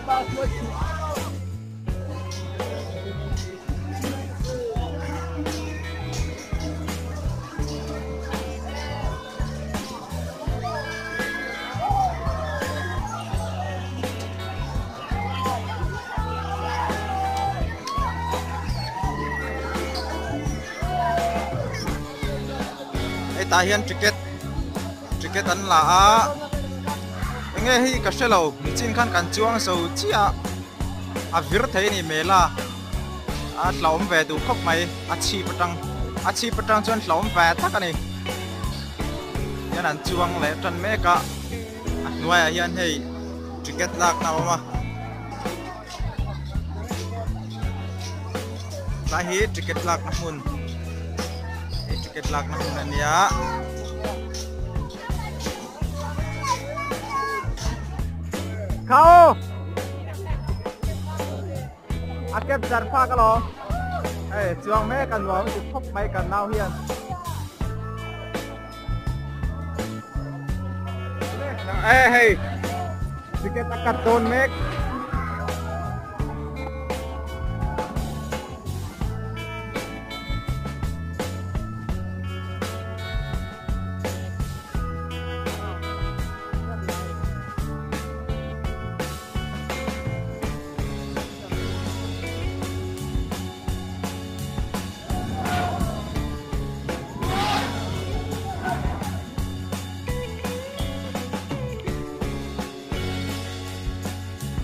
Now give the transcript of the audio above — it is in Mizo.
Hetah hian ticket ticket an la a enge hei ka hrelo nichin khan kan chuang zo chiah a vir thei a ni hmel a a hlauhawm ve duh khawp mai a chhip atang a chhip atang chuan hlauhawm ve tak a ni hian an chuang leh tan mek a a hnuaiah hian hei ticket lakna a awm a tlai hi ticket lakna hmun hei ticket lakna hmun a nia. Khao! A capture phak alawm. Hei chuang mek a nuam ti khawp mai kan nau hian. E hei ticket a cut dawn mek.